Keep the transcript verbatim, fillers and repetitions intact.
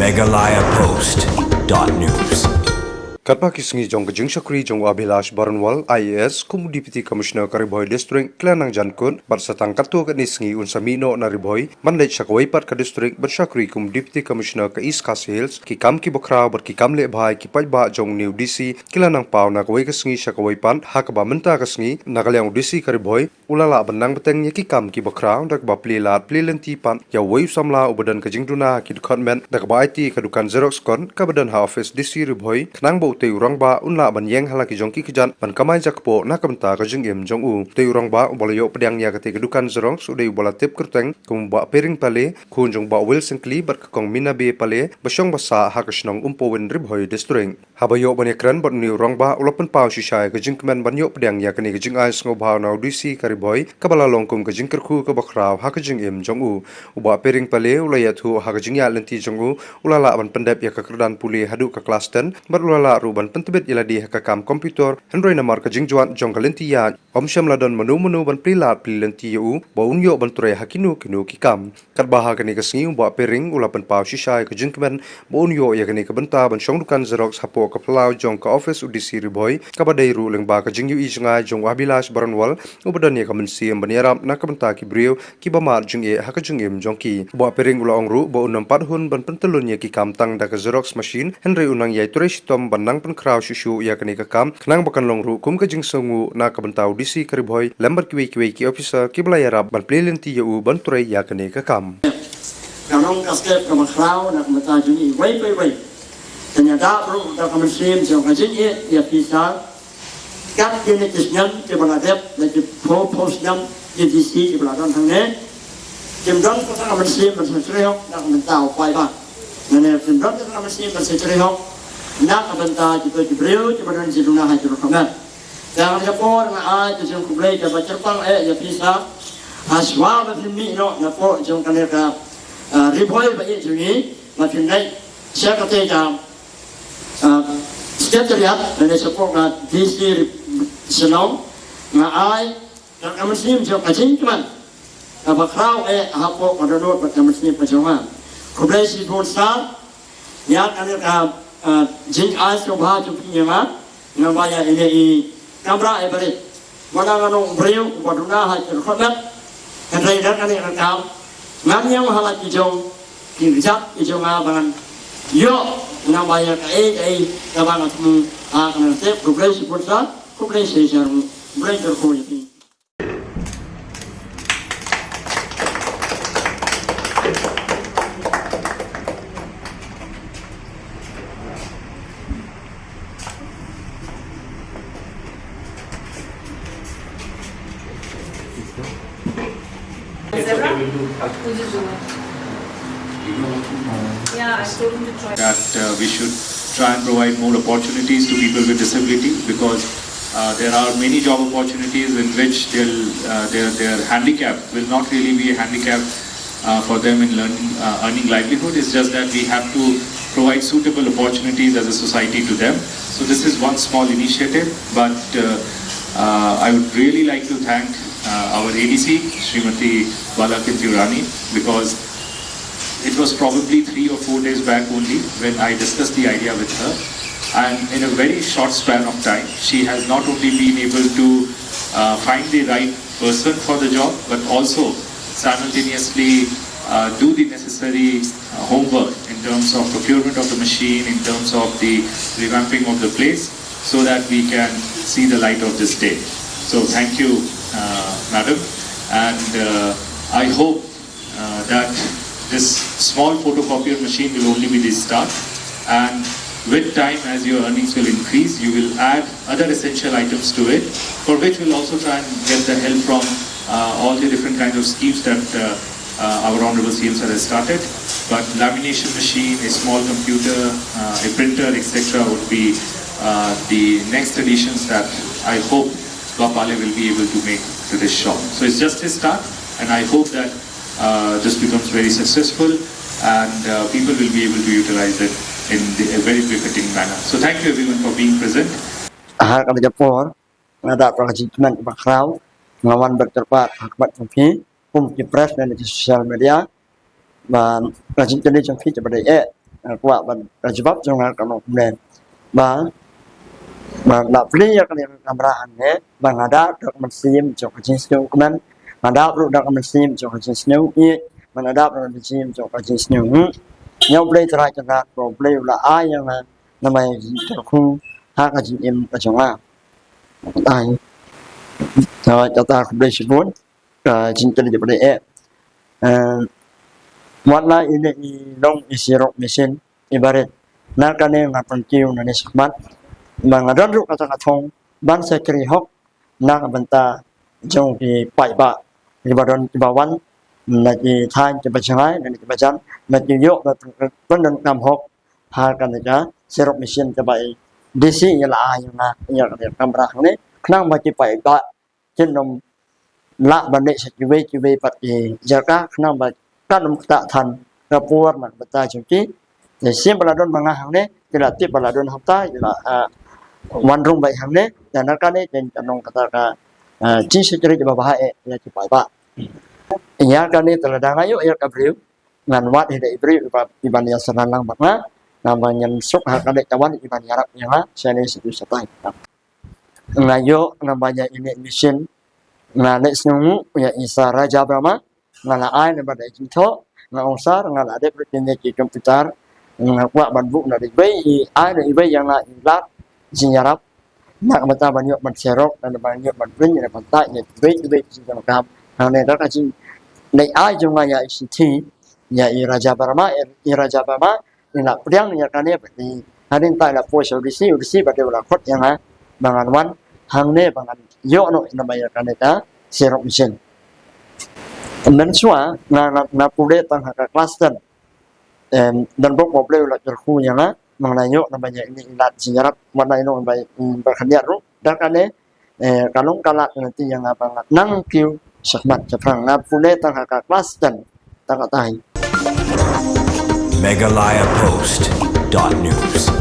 Meghalaya Post dot news. Katba ki sngi jong ka jingshakri jong u Abhilash Baranwal, I A S, kum u Deputy Commissioner ka Ri Bhoi District, ki la nang jan kut, bad sa tang katto katne sngi un sa mih noh na Ri Bhoi, ban leit sha kawei pat ka district, ban shakri kum u Deputy Commissioner ka East Khasi Hills, ki kam kiba khraw, bad ki kam lehbha, ki paidbah jong une u D C, ki la nang paw na kawei ka sngi sha kawei pat, ha kaba mynta ka sngi, na ka liang u D C ka Ri Bhoi, u la lah ban nang bteng ïa ki kam kiba khraw, da kaba plie lad plie lynti pat ïa uwei u samla uba don ka jingduna ha ki dkhot met, da kaba aiti ka dukan Xerox Con, kaba don ha office D C Ri Bhoi, khnang ba utei u rangbah un lah ban ïeng ha la ki jong ki kjat, ban kamai jakpoh na ka bynta ka jingim jong u. Utei u rangbah uba la ïoh pdiang ïa katei ka dukan Xerox, u dei uba la tip kyrteng kum u Bah Pering Pale, khun jong u Bah Wilson Kli, bad ka Kong Minabe Pale, ba shong ba sah ha ka shnong Umpowin, Ri Bhoi District. Haba ïoh ban ïakren bad une u rangbah, u la pynpaw shisha ïa ka jingkmen ban ïoh pdiang ïa kane ka jingai sngewbha na u D C ka Ri Bhoi, kaba la long kum ka jingkyrkhu kaba khraw ha ka jingim jong u. U Bah Pering Pale, u la ïathuh ha ka jingïaid lynti jong u, u la lah ban pyndep ïa ka kyrdan pule haduh ka klas ten, bad u la lah ruh ban pyntbit ïa lade ha ka kam computer, hynrei namar ka jingjwat jong ka lynti ïaid, ym shym la don mano mano ban plie lad plie lynti ïa u, ba un ïoh ban trei ha kino kino ki kam. Katba ha kane ka sngi u Bah Pering, u la pynpaw shisha ïa ka jingkmen, ba un ïoh ïa kane ka bynta ban shong dukan Xerox hapoh ka phyllaw jong ka office u D C Ri Bhoi, kaba dei ruh lyngba ka jingïohi jngai jong u Abhilash Baranwal, uba don ïa ka mynsiem ban ïarap na ka bynta ki briew, kiba mad jingeh ha ka jingim jong ki. U Bah Pering u la ong ruh, ba un ym pat hun ban pyntyllun ïa ki kam tang da ka Xerox machine, hynrei un nang ïai trei shitom ban nang pynkhraw shuh shuh ïa kane ka kam, khnang ba kan long ruh kum ka jingsngewnguh na ka bynta u D C ka Ri Bhoi, lem bad kiwei kiwei ki officer, kiba la ïarap ban plie lynti ïa u ban trei ïa kane ka kam. Ka long ka step kaba khraw na ka bynta jong ngi iwei pa iwei. Te ngi ïada ruh da ka mynsiem jong ka jingïeit ïa phi sir. Kat kine ki snem kiba la dep, da ki phew phew snem ki D C kiba la don hangne, kim don kata ka mynsiem ban sngewsih hok na ka bynta u paidbah. Lane kim don kata ka mynsiem ban sngewsih hok na ka bynta kito ki briew kiba don jingduna ha ki rukom. Te ha kane ka por nga ai ka jingkhublei kaba kyrpang eh ïa phi sir, ha shuwa ba phin mih noh napoh jong kane ka, ah, Ri Bhoi ba ïeit jong ngi, ba phin leit sha kata ka, ah, Secretariat, lane shapoh ka D C Shillong, nga ai ka mynsiem jong ka jingkmen kaba khraw eh hapoh ka dohnud bad ka mynsiem ka jong nga. Khublei shibun sir, ïa kane ka, ah, jingai sngewbha jong phi ïa nga, namar ba ïa ine i kamra eh barit, wat la nga long u briew uba duna ha ki rukom met, hynrei da kane ka kam ngan ïeng ha la ki jong ki kjat ki jong nga ba ngan ïoh namar ba ïa kaei kaei kaba nga thmu ha kane ka step. Khublei shibun sir, khublei shisha ruh, khublei kyrkhu ïa phi. Zebra? Would you do it? Yeah, I told him to try. That, uh, we should try and provide more opportunities to people with disability because, uh, there are many job opportunities in which they'll, uh, their, their handicap will not really be a handicap, uh, for them in learning, uh, earning livelihood. It's just that we have to provide suitable opportunities as a society to them. So this is one small initiative, but, uh, uh, I would really like to thank, uh, our A D C, Srimati Bala Kinti Rani, because it was probably three or four days back only when I discussed the idea with her. And in a very short span of time, she has not only been able to, uh, find the right person for the job, but also simultaneously, uh, do the necessary, uh, homework in terms of procurement of the machine, in terms of the revamping of the place, so that we can see the light of this day. So thank you, uh, madam, and, uh, I hope, uh, that this small photocopier machine will only be the start, and with time, as your earnings will increase, you will add other essential items to it, for which we'll also try and get the help from, uh, all the different kinds of schemes that, uh, uh, our Honorable C M Sir has started. But lamination machine, a small computer, uh, a printer, et cetera would be, uh, the next additions that I hope Bapale will be able to make to this shop. So it's just a start, and I hope that, uh, this becomes very successful, and, uh, people will be able to utilize it in the, a very befitting manner. So thank you everyone for being present. Ha kane ka por, nga da ka jingkmen kaba khraw, nga wan bad kyrpad ha khmat jong phi, kum ki press lane ki social media, ba ka jingkylli jong phi kaba dei eh, Nga kwah ban ka jubab jong nga ka long kumne. Ba, ba la plie ïa kane ka kamra hangne, ba nga dap da ka mynsiem jong ka jingsngewkmen, nga dap ruh da ka mynsiem jong ka jingsngew ïeit, ba nga dap da ka mynsiem jong ka jingsngew. Hmm. Ïa U Blei Trai Kynrad, ba U Blei u la ai ïa nga namar ïa ka jingkyrkhu ha ka jingim ka jong nga. Ai. Kata khublei shibun. Ka jingkylli jong phi eh. Eh, wat la ine i long i sirok misin i barit, na kane nga pynkiew na ne shakmat ba nga don ruh kata ka thong ban shakri hok na ka bynta jong ki paidbah kiba don kiba wan na ki thaiñ kiba jngai na kiba jan, na ki ïoh ba pyndonkam hok ha kane ka sirok misin kaba i D C i la ai ïa nga ïa ka kamra hangne khnang ba ki paidbah kin ym lah ban leit sha kiwei kiwei pat ki jaka khnang ba kan ym ktah than ka por na ka bynta jong ki. Te shim ba la don ma nga hangne, ki la tip ba la don hangta, ki la, ah, wan rung beit hangne, te na kane te ka long kata ka, ah, jingshakri kaba bha eh ïa ki paidbah. Ïa kane te lada nga ïoh ïa ka briew, ngan wad hi da i briew iba, iban ïa syrang lang bad nga, ngan ban ïeng suk ha kane ka wan iban ïarap ïa nga shane shatai shatai. Nga ïoh namar ïa ine i misin, nga leh sngewnguh ïa i Sir Raja Verma, nga la ai namar da i jingthoh, nga ong Sir, nga la dep ruh ïa kine ki computer, nga kwah ban buh na da iwei i ai da iwei ïa nga i lad jingïarap na ka bynta ban ïoh ban sirok, na ban ïoh ban print, na ban type ïa kiwei kiwei ki jingdonkam. Hangne da ka jing, leh ai jong nga ïa i shithi ïa i Raja Verma, i Raja Verma i la pdiang ïa kane bad i hadien tai la poi sha u D C, u D C bad u la khot ïa nga ba ngan wan hangne ba ngan ïoh noh namar ïa kane ka sirok misin. Mynshuwa nga, nga, nga pule tang ha ka klas ten. Em, don bok ba U Blei u la kyrkhu ïa nga, ba ngan ïoh namar ïa ine i lad jingïarap, wat la ïoh ba, em, ba khyndiat ruh. Da kane, eh, ka long ka lad lynti ïa nga ba ngan nang kiew shakhmat shaphrang. Nga pule tang ha ka klas ten. Tang katai. Meghalaya Post dot news.